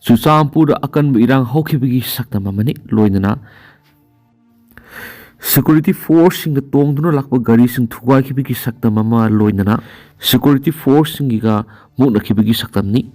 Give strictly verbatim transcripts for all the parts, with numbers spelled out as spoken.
ꯆꯨꯔꯆꯥꯟꯄꯨꯔꯗ ꯑꯀꯟꯕ ꯏꯔꯥꯡ ꯍꯧꯈꯤꯕꯒꯤ ꯁꯛꯇꯝ ꯑꯃꯅꯤ꯫ ꯂꯣꯏꯅꯅ ꯁꯦꯀ꯭ꯌꯨꯔꯤꯇꯤ ꯐꯣꯔꯁꯁꯤꯡꯅ ꯇꯣꯡꯗꯨꯅ ꯂꯥꯛꯄ ꯒꯥꯔꯤꯁꯤꯡ ꯊꯨꯒꯥꯏꯈꯤꯕꯒꯤ ꯁꯛꯇꯝ ꯑꯃ, ꯂꯣꯏꯅꯅ ꯁꯦꯀ꯭ꯌꯨꯔꯤꯇꯤ ꯐꯣꯔꯁꯁꯤꯡꯒꯤꯒ ꯃꯨꯛꯅꯈꯤꯕꯒꯤ ꯁꯛꯇꯝꯅꯤ꯫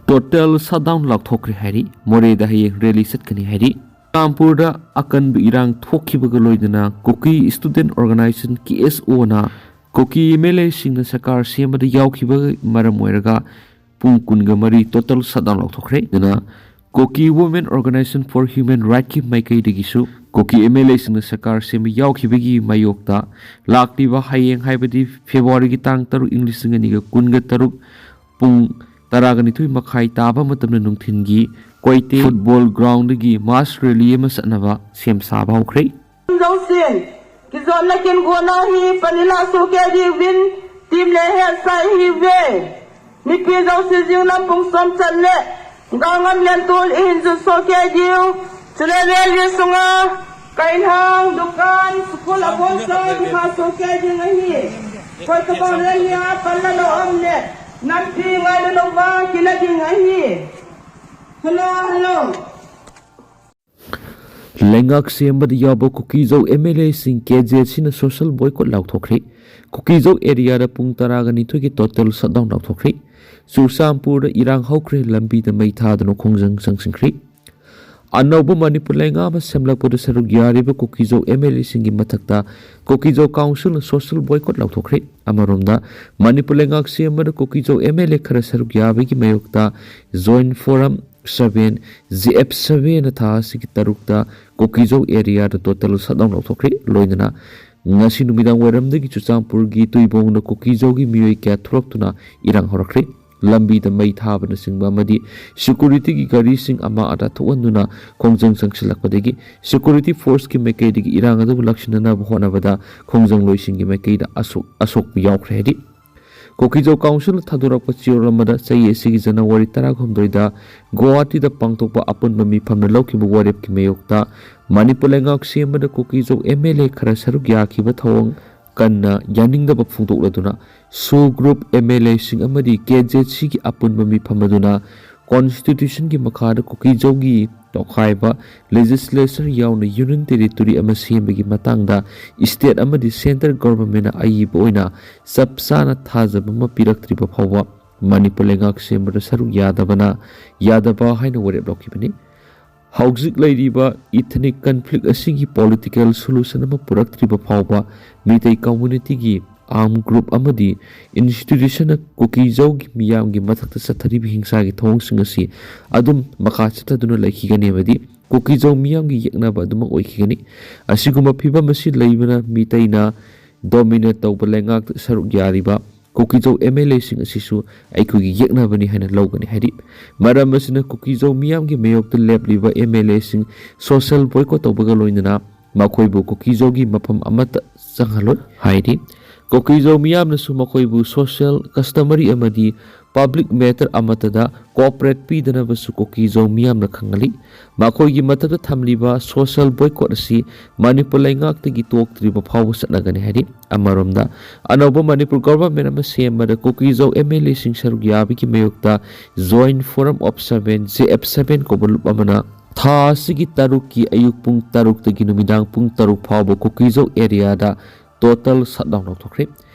ꯇꯣꯇꯦꯜ ꯁꯠꯗꯥꯎꯟ ꯂꯥꯎꯊꯣꯛꯈ꯭ꯔꯦ ꯍꯥꯏꯔꯤ꯫ ꯃꯣꯔꯦꯗ ꯍꯌꯦꯡ ꯔꯦꯂꯤ ꯆꯠꯀꯅꯤ ꯍꯥꯏꯔꯤ꯫ ꯆꯨꯔꯆꯥꯟꯄꯨꯔꯗ ꯑꯀꯟꯕ ꯏꯔꯥꯡ ꯊꯣꯛꯈꯤꯕꯒ ꯂꯣꯏꯅꯅ ꯀꯨꯀꯤ ꯁ꯭ꯇꯨꯗꯦꯟꯠ ꯑꯣꯔꯒꯅꯥꯏꯖꯦꯁꯟ, ꯀꯦ ꯑꯦꯁ ꯑꯣꯅ ꯀꯨꯀꯤ ꯑꯦꯝ ꯑꯦꯜ ꯑꯦꯁꯤꯡꯅ ꯁꯔꯀꯥꯔ ꯁꯦꯝꯕꯗ ꯌꯥꯎꯈꯤꯕ ꯃꯔꯝ ꯑꯣꯏꯔꯒ ꯄꯨꯡ ꯀꯨꯟꯒ ꯃꯔꯤ ꯇꯣꯇꯦꯜ ꯁꯠꯗꯥꯎꯟ ꯂꯥꯎꯊꯣꯛꯈ꯭ꯔꯦ꯫ ꯑꯗꯨꯅ ꯀꯨꯀꯤ ꯋꯨꯃꯦꯟ ꯑꯣꯔꯒꯅꯥꯏꯖꯦꯁꯟ ꯐꯣꯔ ꯍ꯭ꯌꯨꯃꯦꯟ ꯔꯥꯏꯠꯀꯤ ꯃꯥꯏꯀꯩꯗꯒꯤꯁꯨ ꯀꯨꯀꯤ ꯑꯦꯝ ꯑꯦꯜ ꯑꯦꯁꯤꯡꯅ ꯁꯔꯀꯥꯔ ꯁꯦꯝꯕ ꯌꯥꯎꯈꯤꯕꯒꯤ ꯃꯥꯌꯣꯛꯇ ꯂꯥꯛꯂꯤꯕ ꯍꯌꯦꯡ, ꯍꯥꯏꯕꯗꯤ ꯐꯦꯕ꯭ꯔꯨꯋꯥꯔꯤꯒꯤ ꯇꯥꯡ ꯇꯔꯨꯛ, ꯏꯪ ꯂꯤꯁꯤꯡ ꯑꯅꯤꯒ ꯀꯨꯟꯒ ꯇꯔꯨꯛ, ꯄꯨꯡ ꯇꯔꯥꯒ ꯅꯤꯊꯣꯏ ꯃꯈꯥꯏ ꯇꯥꯕ ꯃꯇꯝꯗ ꯅꯨꯡꯊꯤꯜꯒꯤ ꯀ꯭ꯋꯥꯏꯇꯦ ꯐꯨꯠꯕꯣꯜ ꯒ꯭ꯔꯥꯎꯟꯗꯒꯤ ꯃꯥꯁ ꯔꯦꯂꯤ ꯑꯃ ꯆꯠꯅꯕ ꯁꯦꯝ ꯁꯥꯕ ꯍꯧꯈ꯭ꯔꯦ꯫ ꯖꯧꯁꯤꯟ, ꯀꯤꯖꯣꯠꯅ ꯀꯤꯟꯒꯣꯅ ꯍꯤ ꯄꯅꯤꯂꯥ ꯁꯣꯀꯦꯗꯤ ꯋꯤꯟ ꯇꯤꯝ ꯂꯦ ꯍꯦ ꯁꯥꯏ ꯍꯤ ꯋꯦ꯫ ꯅꯨꯄꯤ ꯖꯧꯁꯤ ꯖꯤꯡꯅ ꯄꯨꯡꯁꯣꯝ ꯆꯠꯂꯦ꯫ ꯒꯥꯡꯉꯝ ꯂꯦꯟꯇꯨꯜ ꯏꯍꯤꯟꯖꯨ ꯁꯣꯀꯦꯗꯤꯎ꯫ ꯆꯨꯂꯦꯂꯦ ꯂꯤꯁꯨꯉ ꯀꯩꯟꯍꯥꯡ ꯗꯨꯀꯥꯟ ꯁ꯭ꯀꯨꯜ ꯑꯕꯣꯟ ꯁꯥ ꯗꯨꯀꯥꯟ ꯁꯣꯀꯦꯗꯤ ꯉꯍꯤ꯫ ꯀꯣꯏ ꯀꯕꯥꯡ ꯂꯦꯟ ꯌꯥ ꯄꯜꯂ ꯂꯣ ꯑꯝꯅꯦ꯫ ꯅꯝꯄꯤ ꯉꯥꯏ ꯂꯣ ꯋꯥ ꯀꯤꯅꯗꯤ ꯉꯍꯤ꯫ Hello, hello. ꯂꯩꯉꯥꯛ ꯁꯦꯝꯕꯗ ꯌꯥꯎꯕ ꯀꯨꯀꯤꯖꯧ M L Aꯁꯤꯡ K Z Cꯅ social boycott ꯂꯥꯎꯊꯣꯛꯈ꯭ꯔꯦ꯫ ꯀꯨꯀꯤꯖꯧ areaꯗ ꯄꯨꯡ ꯇꯔꯥꯒ ꯅꯤꯊꯣꯏꯒꯤ total shutdown ꯂꯥꯎꯊꯣꯛꯈ꯭ꯔꯦ꯫ ꯆꯨꯔꯆꯥꯟꯄꯨꯔꯗ ꯏꯔꯥꯡ ꯍꯧꯈ꯭ꯔꯦ, ꯂꯝꯕꯤꯗ ꯃꯩ ꯊꯥꯗꯨꯅ ꯈꯣꯡꯖꯪ ꯆꯪꯁꯤꯟꯈ꯭ꯔꯦ꯫ ꯑꯅꯧꯕ ꯃꯅꯤꯄꯨꯔ ꯂꯩꯉꯥꯛ ꯑꯃ ꯁꯦꯝꯂꯛꯄꯗ ꯁꯔꯨꯛ ꯌꯥꯔꯤꯕ ꯀꯨꯀꯤꯖꯧ M L Aꯁꯤꯡꯒꯤ ꯃꯊꯛꯇ ꯀꯨꯀꯤꯖꯧ Councilꯅ social boycott ꯂꯥꯎꯊꯣꯛꯈ꯭ꯔꯦ꯫ ꯑꯃꯔꯣꯝꯗ, ꯃꯅꯤꯄꯨꯔ ꯂꯩꯉꯥꯛ ꯁꯦꯝꯕꯗ ꯀꯨꯀꯤꯖꯧ M L A ꯈꯔ ꯁꯔꯨꯛ ꯌꯥꯕꯒꯤ ꯃꯥꯌꯣꯛꯇ Joint Forum seven, J F seven ꯊꯥ ꯑꯁꯤꯒꯤ ꯇꯔꯨꯛꯇ ꯀꯨꯀꯤꯖꯧ areaꯗ total shutdown ꯂꯥꯎꯊꯣꯛꯈ꯭ꯔꯦ꯫ ꯂꯣꯏꯅꯅ ꯉꯁꯤ ꯅꯨꯃꯤꯗꯥꯡ ꯋꯥꯏꯔꯝꯗꯒꯤ ꯆꯨꯔꯆꯥꯟꯄꯨꯔꯒꯤ ꯇꯨꯏꯕꯣꯡꯗ ꯀꯨꯀꯤꯖꯧꯒꯤ ꯃꯤꯑꯣꯏ ꯀꯌꯥ ꯊꯣꯛꯂꯛꯇꯨꯅ ꯏꯔꯥꯡ ꯍꯧꯔꯛꯈ꯭ꯔꯦ꯫ ꯂꯝꯕꯤꯗ ꯃꯩ ꯊꯥꯕꯅꯆꯤꯡꯕ ꯑꯃꯗꯤ securityꯒꯤ ꯒꯥꯔꯤꯁꯤꯡ ꯑꯃꯥ ꯑꯇꯥ ꯊꯣꯛꯍꯟꯗꯨꯅ ꯈꯣꯡꯖꯪ ꯆꯪꯁꯤꯜꯂꯛꯄꯗꯒꯤ security forceꯀꯤ ꯃꯥꯏꯀꯩꯗꯒꯤ ꯏꯔꯥꯡ ꯑꯗꯨꯕꯨ ꯂꯥꯛꯁꯤꯟꯅꯅꯕ ꯍꯣꯠꯅꯕꯗ ꯈꯣꯡꯖꯪꯂꯣꯏꯁꯤꯡꯒꯤ ꯃꯥꯏꯀꯩꯗ ꯑꯁꯣꯛ-, ꯑꯁꯣꯛꯄ ꯌꯥꯎꯈ꯭ꯔꯦ ꯍꯥꯏꯔꯤ꯫ ꯀꯨꯀꯤꯖꯧ Councilꯅ ꯊꯥꯗꯣꯔꯛꯄ ꯆꯦꯔꯣꯜ ꯑꯃꯗ ꯆꯍꯤ ꯑꯁꯤꯒꯤ January ꯇꯔꯥꯍꯨꯝꯗꯣꯏꯗ ꯒꯨꯋꯥꯍꯥꯇꯤꯗ ꯄꯥꯡꯊꯣꯛꯄ ꯑꯄꯨꯟꯕ ꯃꯤꯐꯝꯗ ꯂꯧꯈꯤꯕ ꯋꯥꯔꯦꯞꯀꯤ ꯃꯥꯌꯣꯛꯇ ꯃꯅꯤꯄꯨꯔ ꯂꯩꯉꯥꯛ ꯁꯦꯝꯕꯗ ꯀꯨꯀꯤꯖꯧ M L A ꯈꯔ ꯁꯔꯨꯛ ꯌꯥꯈꯤꯕ ꯊꯧꯑꯣꯡ ꯀꯟꯅ ꯌꯥꯅꯤꯡꯗꯕ ꯐꯣꯡꯗꯣꯛꯂꯗꯨꯅ SoO group M L Aꯁꯤꯡ ꯑꯃꯗꯤ K Z Cꯒꯤ ꯑꯄꯨꯟꯕ ꯃꯤꯐꯝ ꯑꯗꯨꯅ Constitutionꯒꯤ ꯃꯈꯥꯗ ꯀꯨꯀꯤꯖꯧꯒꯤ ꯇꯣꯈꯥꯏꯕ legislature ꯌꯥꯎꯅ Union Territory ꯑꯃ ꯁꯦꯝꯕꯒꯤ ꯃꯇꯥꯡꯗ state ꯑꯃꯗꯤ centre governmentꯅ ꯑꯏꯕ ꯑꯣꯏꯅ ꯆꯞ ꯆꯥꯅ ꯊꯥꯖꯕ ꯑꯃ ꯄꯤꯔꯛꯇ꯭ꯔꯤꯕ ꯐꯥꯎꯕ ꯃꯅꯤꯄꯨꯔ ꯂꯩꯉꯥꯛ ꯁꯦꯝꯕꯗ ꯁꯔꯨꯛ ꯌꯥꯗꯕꯅ ꯌꯥꯗꯕ ꯍꯥꯏꯅ ꯋꯥꯔꯦꯞ ꯂꯧꯈꯤꯕꯅꯤ꯫ ꯍꯧꯖꯤꯛ ꯂꯩꯔꯤꯕ ethnic conflict ꯑꯁꯤꯒꯤ political solution ꯑꯃ ꯄꯨꯔꯛꯇ꯭ꯔꯤꯕ ꯐꯥꯎꯕ ꯃꯤꯇꯩ communityꯒꯤ armed group ꯑꯃꯗꯤ institutionꯅ ꯀꯨꯀꯤꯖꯧꯒꯤ ꯃꯤꯌꯥꯝꯒꯤ ꯃꯊꯛꯇ ꯆꯠꯊꯔꯤꯕ ꯍꯤꯡꯁꯥꯒꯤ ꯊꯧꯑꯣꯡꯁꯤꯡ ꯑꯁꯤ ꯑꯗꯨꯝ ꯃꯈꯥ ꯆꯠꯊꯗꯨꯅ ꯂꯩꯈꯤꯒꯅꯤ ꯑꯃꯗꯤ ꯀꯨꯀꯤꯖꯧ ꯃꯤꯌꯥꯝꯒꯤ ꯌꯦꯛꯅꯕ ꯑꯗꯨꯃꯛ ꯑꯣꯏꯈꯤꯒꯅꯤ꯫ ꯑꯁꯤꯒꯨꯝꯕ ꯐꯤꯕꯝ ꯑꯁꯤ ꯂꯩꯕꯅ ꯃꯤꯇꯩꯅ dominate ꯇꯧꯕ ꯂꯩꯉꯥꯛꯇ ꯁꯔꯨꯛ ꯌꯥꯔꯤꯕ ꯀꯨꯀꯤꯖꯧ M L Aꯁꯤꯡ ꯑꯁꯤꯁꯨ ꯑꯩꯈꯣꯏꯒꯤ ꯌꯦꯛꯅꯕꯅꯤ ꯍꯥꯏꯅ ꯂꯧꯒꯅꯤ ꯍꯥꯏꯔꯤ꯫ ꯃꯔꯝ ꯑꯁꯤꯅ ꯀꯨꯀꯤꯖꯧ ꯃꯤꯌꯥꯝꯒꯤ ꯃꯥꯌꯣꯛꯇ ꯂꯦꯞꯂꯤꯕ M L Aꯁꯤꯡ social boycott ꯇꯧꯕꯒ ꯂꯣꯏꯅꯅ ꯃꯈꯣꯏꯕꯨ ꯀꯨꯀꯤꯖꯧꯒꯤ ꯃꯐꯝ ꯑꯃꯠꯇ ꯆꯪꯍꯜꯂꯣꯏ ꯍꯥꯏꯔꯤ꯫ ꯀꯨꯀꯤꯖꯧ ꯃꯤꯌꯥꯝꯅꯁꯨ ꯃꯈꯣꯏꯕꯨ social, customary ꯑꯃꯗꯤ public matter ꯑꯃꯠꯇꯗ cooperate ꯄꯤꯗꯅꯕꯁꯨ ꯀꯨꯀꯤꯖꯧ ꯃꯤꯌꯥꯝꯅ ꯈꯪꯍꯜꯂꯤ꯫ ꯃꯈꯣꯏꯒꯤ ꯃꯊꯛꯇ ꯊꯝꯂꯤꯕ social boycott ꯑꯁꯤ ꯃꯅꯤꯄꯨꯔ ꯂꯩꯉꯥꯛꯇꯒꯤ ꯇꯣꯛꯇ꯭ꯔꯤꯕ ꯐꯥꯎꯕ ꯆꯠꯅꯒꯅꯤ ꯍꯥꯏꯔꯤ꯫ ꯑꯃꯔꯣꯝꯗ, ꯑꯅꯧꯕ ꯃꯅꯤꯄꯨꯔ government ꯑꯃ ꯁꯦꯝꯕꯗ ꯀꯨꯀꯤꯖꯧ M L Aꯁꯤꯡ ꯁꯔꯨꯛ ꯌꯥꯕꯒꯤ ꯃꯥꯌꯣꯛꯇ Joint Forum of Seven, J F seven ꯀꯧꯕ ꯂꯨꯞ ꯑꯃꯅ ꯊꯥ ꯑꯁꯤꯒꯤ ꯇꯔꯨꯛꯀꯤ ꯑꯌꯨꯛ ꯄꯨꯡ ꯇꯔꯨꯛꯇꯒꯤ ꯅꯨꯃꯤꯗꯥꯡ ꯄꯨꯡ ꯇꯔꯨꯛ ꯐꯥꯎꯕ ꯀꯨꯀꯤꯖꯧ ꯑꯦꯔꯤꯌꯥꯗ total shutdown ꯂꯧꯊꯣꯛꯈ꯭ꯔꯦ꯫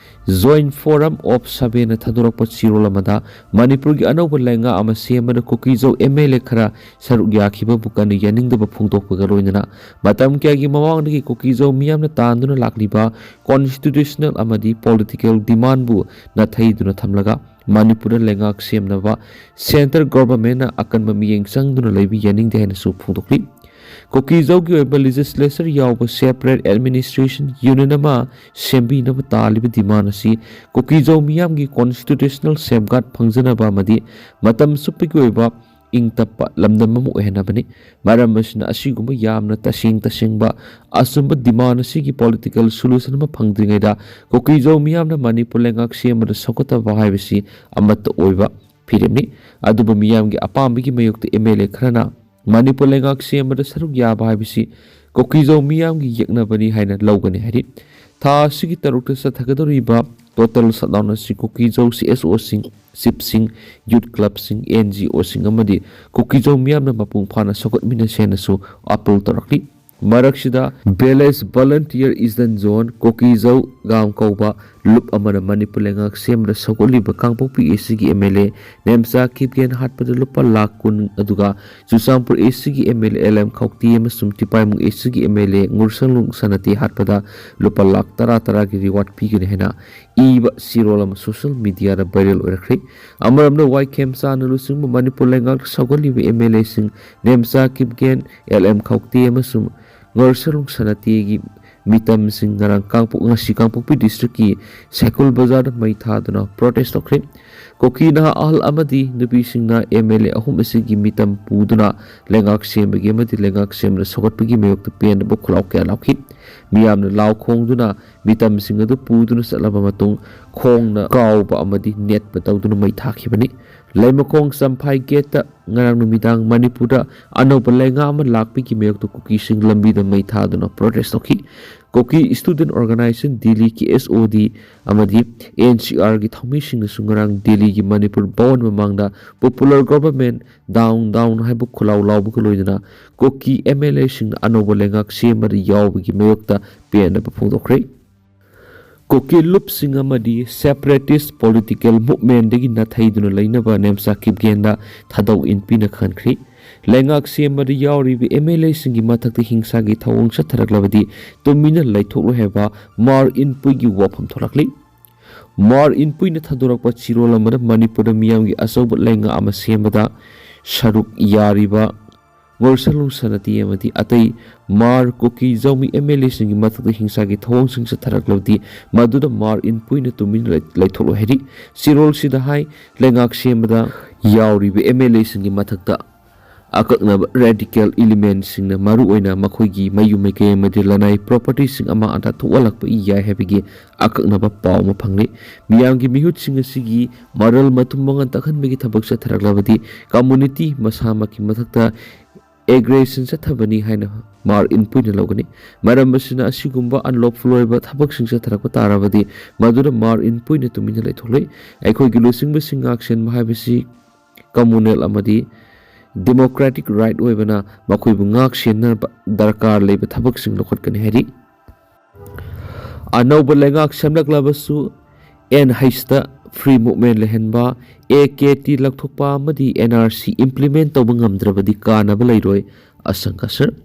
Joint Forum of Sabe ꯅ ꯊꯥꯗꯣꯔꯛꯄ ꯆꯦꯔꯣꯜ ꯑꯃꯗ, ꯃꯅꯤꯄꯨꯔꯒꯤ ꯑꯅꯧꯕ ꯂꯩꯉꯥꯛ ꯑꯃ ꯁꯦꯝꯕꯗ ꯀꯨꯀꯤꯖꯧ MLA ꯈꯔ ꯁꯔꯨꯛ ꯌꯥꯈꯤꯕꯕꯨ ꯀꯟꯅ ꯌꯥꯅꯤꯡꯗꯕ ꯐꯣꯡꯗꯣꯛꯄꯒ ꯂꯣꯏꯅꯅ, ꯃꯇꯝ ꯀꯌꯥꯒꯤ ꯃꯃꯥꯡꯗꯒꯤ ꯀꯨꯀꯤꯖꯧ ꯃꯤꯌꯥꯝꯅ ꯇꯥꯟꯗꯨꯅ ꯂꯥꯛꯂꯤꯕ constitutional ꯑꯃꯗꯤ political demand ꯕꯨ ꯅꯥꯊꯩꯗꯨꯅ ꯊꯝꯂꯒ, ꯃꯅꯤꯄꯨꯔꯗ ꯂꯩꯉꯥꯛ ꯁꯦꯝꯅꯕ centre government ꯅ ꯑꯀꯟꯕ ꯃꯤꯠꯌꯦꯡ ꯆꯪꯗꯨꯅ ꯂꯩꯕ ꯌꯥꯅꯤꯡꯗꯦ ꯍꯥꯏꯅꯁꯨ ꯐꯣꯡꯗꯣꯛꯂꯤ꯫ ꯀꯨꯀꯤꯖꯧꯒꯤ ꯑꯣꯏꯕ legislature ꯌꯥꯎꯕ separate administration unit ꯑꯃ ꯁꯦꯝꯕꯤꯅꯕ ꯇꯥꯜꯂꯤꯕ demand ꯑꯁꯤ ꯀꯨꯀꯤꯖꯧ ꯃꯤꯌꯥꯝꯒꯤ constitutional safeguard ꯐꯪꯖꯅꯕ ꯑꯃꯗꯤ ꯃꯇꯝ ꯆꯨꯞꯄꯒꯤ ꯑꯣꯏꯕ ꯏꯪ ꯇꯞꯄ ꯂꯝꯗꯝ ꯑꯃ ꯑꯣꯏꯍꯟꯅꯕꯅꯤ꯫ ꯃꯔꯝ ꯑꯁꯤꯅ, ꯑꯁꯤꯒꯨꯝꯕ ꯌꯥꯝꯅ ꯇꯁꯦꯡ ꯇꯁꯦꯡꯕ ꯑꯆꯨꯝꯕ demand ꯑꯁꯤꯒꯤ political solution ꯑꯃ ꯐꯪꯗ꯭ꯔꯤꯉꯩꯗ, ꯀꯨꯀꯤꯖꯧ ꯃꯤꯌꯥꯝꯅ ꯃꯅꯤꯄꯨꯔ ꯂꯩꯉꯥꯛ ꯁꯦꯝꯕꯗ ꯁꯧꯒꯠꯇꯕ ꯍꯥꯏꯕꯁꯤ ꯑꯃꯠꯇ ꯑꯣꯏꯕ ꯐꯤꯔꯦꯞꯅꯤ꯫ ꯑꯗꯨꯕꯨ ꯃꯤꯌꯥꯝꯒꯤ ꯑꯄꯥꯝꯕꯒꯤ ꯃꯥꯌꯣꯛꯇ MLA ꯈꯔꯅ ꯃꯅꯤꯄꯨꯔ ꯂꯩꯉꯥꯛ ꯁꯦꯝꯕꯗ ꯁꯔꯨꯛ ꯌꯥꯕ ꯍꯥꯏꯕꯁꯤ ꯀꯨꯀꯤꯖꯧ ꯃꯤꯌꯥꯝꯒꯤ ꯌꯦꯛꯅꯕꯅꯤ ꯍꯥꯏꯅ ꯂꯧꯒꯅꯤ ꯍꯥꯏꯔꯤ꯫ ꯊꯥ ꯑꯁꯤꯒꯤ ꯇꯔꯨꯛꯇ ꯆꯠꯊꯒꯗꯧꯔꯤꯕ total shutdown ꯑꯁꯤ ꯀꯨꯀꯤꯖꯧ CSOꯁꯤꯡ, chiefꯁꯤꯡ, youth clubꯁꯤꯡ, NGOꯁꯤꯡ ꯑꯃꯗꯤ ꯀꯨꯀꯤꯖꯧ ꯃꯤꯌꯥꯝꯅ ꯃꯄꯨꯡ ꯐꯥꯅ ꯁꯧꯒꯠꯃꯤꯟꯅꯁꯦ ꯍꯥꯏꯅꯁꯨ appeal ꯇꯧꯔꯛꯂꯤ꯫ ꯃꯔꯛꯁꯤꯗ, Village Volunteer Eastern Zone, ꯀꯨꯀꯤꯖꯧ ꯒꯥꯝ ꯀꯧꯕ ꯂꯨꯞ ꯑꯃꯅ ꯃꯅꯤꯄꯨꯔ ꯂꯩꯉꯥꯛ ꯁꯦꯝꯕꯗ ꯁꯧꯒꯠꯂꯤꯕ ꯀꯥꯡꯄꯣꯛꯄꯤ ACꯒꯤ MLA ꯅꯦꯝꯆꯥ ꯀꯤꯞꯒꯦꯟ ꯍꯥꯠꯄꯗ ꯂꯨꯄꯥ ꯂꯥꯈ ꯀꯨꯟ, ꯑꯗꯨꯒ ꯆꯨꯔꯆꯥꯟꯄꯨꯔ ACꯒꯤ MLA LM ꯈꯧꯇꯦ ꯑꯃꯁꯨꯡ ꯇꯤꯄꯥꯏꯃꯨꯡ ACꯒꯤ MLA ꯉꯨꯔꯁꯪꯂꯨꯡ ꯁꯅꯥꯇꯦ ꯍꯥꯠꯄꯗ ꯂꯨꯄꯥ ꯂꯥꯈ ꯇꯔꯥ ꯇꯔꯥꯒꯤ reward ꯄꯤꯒꯅꯤ ꯍꯥꯏꯅ ꯏꯕ ꯆꯦꯔꯣꯜ ꯑꯃ social mediaꯗ viral ꯑꯣꯏꯔꯛꯈ꯭ꯔꯦ꯫ ꯑꯃꯔꯣꯝꯗ, ꯋꯥꯏ ꯈꯦꯝꯆꯥꯟꯅ ꯂꯨꯆꯤꯡꯕ ꯃꯅꯤꯄꯨꯔ ꯂꯩꯉꯥꯛꯇ ꯁꯧꯒꯠꯂꯤꯕ MLAꯁꯤꯡ ꯅꯦꯝꯆꯥ ꯀꯤꯞꯒꯦꯟ, LM ꯈꯧꯇꯦ ꯑꯃꯁꯨꯡ ꯉꯔꯁꯂꯨꯡ ꯁꯅꯥꯇꯦꯒꯤ ꯃꯤꯇꯝꯁꯤꯡ ꯉꯔꯥꯡ ꯀꯥꯡꯄꯣꯛ-, ꯉꯁꯤ ꯀꯥꯡꯄꯣꯛꯄꯤ districtꯀꯤ ꯁꯥꯏꯀꯨꯜ ꯕꯖꯥꯔꯗ ꯃꯩ ꯊꯥꯗꯨꯅ protest ꯇꯧꯈ꯭ꯔꯦ꯫ ꯀꯨꯀꯤ ꯅꯍꯥ ꯑꯍꯜ ꯑꯃꯗꯤ ꯅꯨꯄꯤꯁꯤꯡꯅ MLA ꯑꯍꯨꯝ ꯑꯁꯤꯒꯤ ꯃꯤꯇꯝ ꯄꯨꯗꯨꯅ ꯂꯩꯉꯥꯛ ꯁꯦꯝꯕꯒꯤ ꯑꯃꯗꯤ ꯂꯩꯉꯥꯛ ꯁꯦꯝꯕꯗ ꯁꯧꯒꯠꯄꯒꯤ ꯃꯥꯌꯣꯛꯇ ꯄꯦꯟꯗꯕ ꯈꯣꯜꯂꯥꯎ ꯀꯌꯥ ꯂꯥꯎꯈꯤ꯫ ꯃꯤꯌꯥꯝꯅ ꯂꯥꯎ ꯈꯣꯡꯗꯨꯅ ꯃꯤꯇꯝꯁꯤꯡ ꯑꯗꯨ ꯄꯨꯗꯨꯅ ꯆꯠꯂꯕ ꯃꯇꯨꯡ, ꯈꯣꯡꯅ ꯀꯥꯎꯕ ꯑꯃꯗꯤ ꯅꯦꯠꯄ ꯇꯧꯗꯨꯅ ꯃꯩ ꯊꯥꯈꯤꯕꯅꯤ꯫ ꯂꯩꯃꯈꯣꯡ ꯆꯝꯐꯥꯏ ꯒꯦꯠꯇ ꯉꯔꯥꯡ ꯅꯨꯃꯤꯗꯥꯡ ꯃꯅꯤꯄꯨꯔꯗ ꯑꯅꯧꯕ ꯂꯩꯉꯥꯛ ꯑꯃ ꯂꯥꯛꯄꯒꯤ ꯃꯥꯌꯣꯛꯇ ꯀꯨꯀꯤꯁꯤꯡ ꯂꯝꯕꯤꯗ ꯃꯩ ꯊꯥꯗꯨꯅ protest ꯇꯧꯈꯤ꯫ Kuki Student Organization Delhi, K S O D, ꯑꯃꯗꯤ N C R ꯒꯤ ꯊꯧꯃꯤꯁꯤꯡꯅꯁꯨ ꯉꯔꯥꯡ ꯗꯦꯜꯂꯤꯒꯤ ꯃꯅꯤꯄꯨꯔ ꯚꯋꯟ ꯃꯃꯥꯡꯗ Popular Government Down Down ꯍꯥꯏꯕ ꯈꯣꯜꯂꯥꯎ ꯂꯥꯎꯕꯒ ꯂꯣꯏꯅꯅ ꯀꯨꯀꯤ M L A ꯁꯤꯡꯅ ꯑꯅꯧꯕ ꯂꯩꯉꯥꯛ ꯁꯦꯝꯕꯗ ꯌꯥꯎꯕꯒꯤ ꯃꯥꯌꯣꯛꯇ ꯄꯦꯟꯗꯕ ꯐꯣꯡꯗꯣꯛꯈ꯭ꯔꯦ꯫ ꯀꯨꯀꯤ ꯂꯨꯞꯁꯤꯡ ꯑꯃꯗꯤ separatist political movement ꯗꯒꯤ ꯅꯥꯊꯩꯗꯨꯅ ꯂꯩꯅꯕ ꯅꯦꯝꯆꯥ ꯀꯤꯞꯒꯦꯟꯗ ꯊꯥꯗꯣꯛ ꯏꯟꯄꯤꯅ ꯈꯟꯈ꯭ꯔꯤ꯫ ꯂꯩꯉꯥꯛ ꯁꯦꯝꯕꯗ ꯌꯥꯎꯔꯤꯕ M L A ꯁꯤꯡꯒꯤ ꯃꯊꯛꯇ ꯍꯤꯡꯁꯥꯒꯤ ꯊꯧꯑꯣꯡ ꯆꯠꯊꯔꯛꯂꯕꯗꯤ ꯇꯨꯃꯤꯟꯅ ꯂꯩꯊꯣꯛꯂꯣꯏ ꯍꯥꯏꯕ ꯃꯥꯔ ꯏꯟꯄꯨꯏꯒꯤ ꯋꯥꯐꯝ ꯊꯣꯛꯂꯛꯂꯤ꯫ ꯃꯥꯔ ꯏꯟꯄꯨꯏꯅ ꯊꯥꯗꯣꯔꯛꯄ ꯆꯤꯔꯣꯜ ꯑꯃꯗ ꯃꯅꯤꯄꯨꯔꯗ ꯃꯤꯌꯥꯝꯒꯤ ꯑꯆꯧꯕ ꯂꯩꯉꯥꯛ ꯑꯃ ꯁꯦꯝꯕꯗ ꯁꯔꯨꯛ ꯌꯥꯔꯤꯕ ꯉꯣꯔꯁꯂꯨ ꯁꯅꯥꯇꯤ ꯑꯃꯗꯤ ꯑꯇꯩ ꯃꯥꯔ ꯀꯨꯀꯤ ꯖꯥꯎꯃꯤ M L A ꯁꯤꯡꯒꯤ ꯃꯊꯛꯇ ꯍꯤꯡꯁꯥꯒꯤ ꯊꯧꯑꯣꯡꯁꯤꯡ ꯆꯠꯊꯔꯛꯂꯕꯗꯤ ꯃꯗꯨꯗ ꯃꯥꯔ ꯏꯟꯄꯨꯏꯅ ꯇꯨꯃꯤꯟꯅ ꯂꯩ-, ꯂꯩꯊꯣꯛꯂꯣꯏ ꯍꯥꯏꯔꯤ꯫ ꯆꯤꯔꯣꯜꯁꯤꯗ ꯍꯥꯏ, ꯂꯩꯉꯥꯛ ꯁꯦꯝꯕꯗ ꯌꯥꯎꯔꯤꯕ M L A ꯁꯤꯡꯒꯤ ꯃꯊꯛꯇ ꯑꯀꯛꯅꯕ radical element ꯁꯤꯡꯅ ꯃꯔꯨꯑꯣꯏꯅ ꯃꯈꯣꯏꯒꯤ ꯃꯌꯨꯝ ꯃꯀꯩ ꯑꯃꯗꯤ ꯂꯅꯥꯏ property ꯁꯤꯡ ꯑꯃꯥꯡ ꯑꯇꯥ ꯊꯣꯛꯍꯜꯂꯛꯄ ꯌꯥꯏ ꯍꯥꯏꯕꯒꯤ ꯑꯀꯛꯅꯕ ꯄꯥꯎ ꯑꯃ ꯐꯪꯂꯤ꯫ ꯃꯤꯌꯥꯝꯒꯤ ꯃꯤꯍꯨꯠꯁꯤꯡ ꯑꯁꯤꯒꯤ ꯃꯔꯜ ꯃꯊꯨꯝ ꯃꯉꯥꯟ ꯇꯥꯛꯍꯟꯕꯒꯤ ꯊꯕꯛ ꯆꯠꯊꯔꯛꯂꯕꯗꯤ community ꯃꯁꯥꯃꯛꯀꯤ ꯃꯊꯛꯇ aggression ꯆꯠꯊꯕꯅꯤ ꯍꯥꯏꯅ ꯃꯥꯔ ꯏꯟꯄꯨꯏꯅ ꯂꯧꯒꯅꯤ꯫ ꯃꯔꯝ ꯑꯁꯤꯅ ꯑꯁꯤꯒꯨꯝꯕ unlawful ꯑꯣꯏꯕ ꯊꯕꯛꯁꯤꯡ ꯆꯠꯊꯔꯛꯄ ꯇꯥꯔꯕꯗꯤ ꯃꯗꯨꯗ ꯃꯥꯔ ꯏꯟꯄꯨꯏꯅ ꯇꯨꯃꯤꯟꯅ ꯂꯩꯊꯣꯛꯂꯣꯏ꯫ ꯑꯩꯈꯣꯏꯒꯤ ꯂꯨꯆꯤꯡꯕꯁꯤꯡ ꯉꯥꯛ ꯁꯦꯟꯕ ꯍꯥꯏꯕꯁꯤ communal ꯑꯃꯗꯤ democratic right ꯑꯣꯏꯕꯅ ꯃꯈꯣꯏꯕꯨ ꯉꯥꯛ ꯁꯦꯟꯅꯕ ꯗꯔꯀꯥꯔ ꯂꯩꯕ ꯊꯕꯛꯁꯤꯡ ꯂꯧꯈꯠꯀꯅꯤ ꯍꯥꯏꯔꯤ꯫ ꯑꯅꯧꯕ ꯂꯩꯉꯥꯛ ꯁꯦꯝꯂꯛꯂꯕꯁꯨ N H ꯇ free movement ꯂꯩꯍꯟꯕ, A K T ꯂꯧꯊꯣꯛꯄ ꯑꯃꯗꯤ N R C implement ꯇꯧꯕ ꯉꯝꯗ꯭ꯔꯕꯗꯤ ꯀꯥꯟꯅꯕ ꯂꯩꯔꯣꯏ, ꯑꯁꯪ ꯀꯁꯔ꯫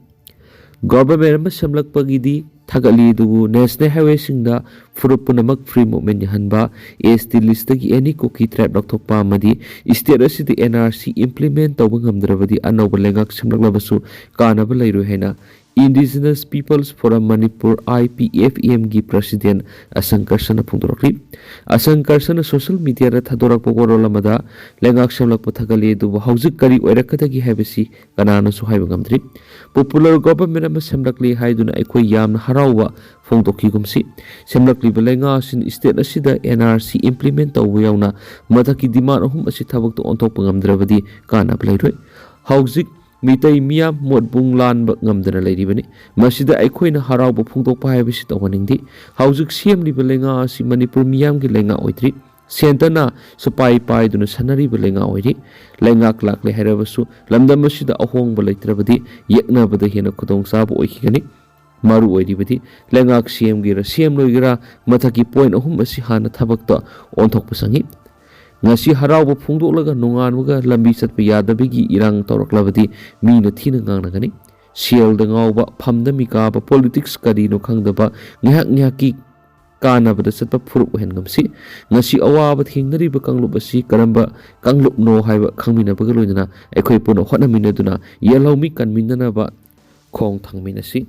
Government ꯑꯃ ꯁꯦꯝꯂꯛꯄꯒꯤꯗꯤ ꯊꯥꯒꯠꯂꯤ, ꯑꯗꯨꯕꯨ national highway ꯁꯤꯡꯗ ꯐꯨꯔꯨꯞ ꯄꯨꯝꯅꯃꯛ free movement ꯌꯥꯍꯟꯕ, S T list ꯇꯒꯤ any Kuki tribe ꯂꯧꯊꯣꯛꯄ ꯑꯃꯗꯤ state ꯑꯁꯤꯗ N R C implement ꯇꯧꯕ ꯉꯝꯗ꯭ꯔꯕꯗꯤ ꯑꯅꯧꯕ ꯂꯩꯉꯥꯛ ꯁꯦꯝꯂꯛꯂꯕꯁꯨ ꯀꯥꯟꯅꯕ ꯂꯩꯔꯣꯏ ꯍꯥꯏꯅ Indigenous Peoples Forum Manipur, I P F M ꯒꯤ president ꯑꯁꯪ ꯀꯔꯁꯟꯅ ꯐꯣꯡꯗꯣꯔꯛꯂꯤ꯫ ꯑꯁꯪ ꯀꯔꯁꯟꯅ social media ꯗ ꯊꯥꯗꯣꯔꯛꯄ ꯋꯥꯔꯣꯜ ꯑꯃꯗ ꯂꯩꯉꯥꯛ ꯁꯦꯝꯂꯛꯄ ꯊꯥꯒꯠꯂꯤ, ꯑꯗꯨꯕꯨ ꯍꯧꯖꯤꯛ ꯀꯔꯤ ꯑꯣꯏꯔꯛꯀꯗꯒꯦ ꯍꯥꯏꯕꯁꯤ ꯀꯅꯥꯅꯁꯨ ꯍꯥꯏꯕ ꯉꯝꯗ꯭ꯔꯤ꯫ Popular government ꯑꯃ ꯁꯦꯝꯂꯛꯂꯤ ꯍꯥꯏꯗꯨꯅ ꯑꯩꯈꯣꯏ ꯌꯥꯝꯅ ꯍꯔꯥꯎꯕ ꯐꯣꯡꯗꯣꯛꯈꯤꯒꯨꯝꯁꯤ꯫ ꯁꯦꯝꯂꯛꯂꯤꯕ ꯂꯩꯉꯥꯛ ꯑꯁꯤꯅ state ꯑꯁꯤꯗ N R C implement ꯇꯧꯕ ꯌꯥꯎꯅ ꯃꯊꯛꯀꯤ demand ꯑꯍꯨꯝ ꯑꯁꯤ ꯊꯕꯛꯇ ꯑꯣꯟꯊꯣꯛꯄ ꯉꯝꯗ꯭ꯔꯕꯗꯤ ꯀꯥꯟꯅꯕ ꯂꯩꯔꯣꯏ꯫ ꯍꯧꯖꯤꯛ ꯃꯤꯇꯩ ꯃꯤꯌꯥꯝ ꯃꯣꯠꯕꯨꯡ ꯂꯥꯟꯕ ꯉꯝꯗꯅ ꯂꯩꯔꯤꯕꯅꯤ꯫ ꯃꯁꯤꯗ ꯑꯩꯈꯣꯏꯅ ꯍꯔꯥꯎꯕ ꯐꯣꯡꯗꯣꯛꯄ ꯍꯥꯏꯕꯁꯤ ꯇꯧꯍꯟꯅꯤꯡꯗꯦ꯫ ꯍꯧꯖꯤꯛ ꯁꯦꯝꯂꯤꯕ ꯂꯩꯉꯥꯛ ꯑꯁꯤ ꯃꯅꯤꯄꯨꯔ ꯃꯤꯌꯥꯝꯒꯤ ꯂꯩꯉꯥꯛ ꯑꯣꯏꯗ꯭ꯔꯤ꯫ ꯁꯦꯟꯇꯔꯅ ꯁꯨꯄꯥꯏ ꯄꯥꯏꯗꯨꯅ ꯁꯥꯟꯅꯔꯤꯕ ꯂꯩꯉꯥꯛ ꯑꯣꯏꯔꯤ꯫ ꯂꯩꯉꯥꯛ ꯂꯥꯛꯂꯦ ꯍꯥꯏꯔꯕꯁꯨ ꯂꯝꯗꯝ ꯑꯁꯤꯗ ꯑꯍꯣꯡꯕ ꯂꯩꯇ꯭ꯔꯕꯗꯤ ꯌꯦꯛꯅꯕꯗ ꯍꯦꯟꯅ ꯈꯨꯗꯣꯡꯆꯥꯕ ꯑꯣꯏꯈꯤꯒꯅꯤ꯫ ꯃꯔꯨ ꯑꯣꯏꯔꯤꯕꯗꯤ ꯂꯩꯉꯥꯛ ꯁꯦꯝꯒꯦꯔꯥ ꯁꯦꯝꯂꯣꯏꯒꯦꯔꯥ, ꯃꯊꯛꯀꯤ ꯄꯣꯏꯟ ꯑꯍꯨꯝ ꯑꯁꯤ ꯍꯥꯟꯅ ꯊꯕꯛꯇ ꯑꯣꯟꯊꯣꯛꯄ ꯆꯪꯏ꯫ ꯉꯁꯤ ꯍꯔꯥꯎꯕ ꯐꯣꯡꯗꯣꯛꯂꯒ ꯅꯣꯡꯉꯥꯟꯕꯒ ꯂꯝꯕꯤ ꯆꯠꯄ ꯌꯥꯗꯕꯒꯤ ꯏꯔꯥꯡ ꯇꯧꯔꯛꯂꯕꯗꯤ ꯃꯤꯅ ꯊꯤꯅ ꯉꯥꯡꯅꯒꯅꯤ꯫ ꯁꯦꯜꯗ ꯉꯥꯎꯕ, ꯐꯝꯗ ꯃꯤꯀꯥꯕ, ꯄꯣꯂꯤꯇꯤꯛꯁ ꯀꯔꯤꯅꯣ ꯈꯪꯗꯕ, ꯉꯥꯏꯍꯥꯛ ꯉꯥꯏꯍꯥꯛꯀꯤ ꯀꯥꯟꯅꯕꯗ ꯆꯠꯄ ꯐꯨꯔꯨꯞ ꯑꯣꯏꯍꯟꯒꯨꯝꯁꯤ꯫ ꯉꯁꯤ ꯑꯋꯥꯕ ꯊꯦꯡꯅꯔꯤꯕ ꯀꯥꯡꯂꯨꯞ ꯑꯁꯤ ꯀꯔꯝꯕ ꯀꯥꯡꯂꯨꯞꯅꯣ ꯍꯥꯏꯕ ꯈꯪꯃꯤꯟꯅꯕꯒ ꯂꯣꯏꯅꯅ ꯑꯩꯈꯣꯏ ꯄꯨꯟꯅ ꯍꯣꯠꯅꯃꯤꯟꯅꯗꯨꯅ ꯌꯦꯜꯍꯧꯃꯤ ꯀꯟꯃꯤꯟꯅꯅꯕ ꯈꯣꯡ ꯊꯥꯡꯃꯤꯟꯅꯁꯤ꯫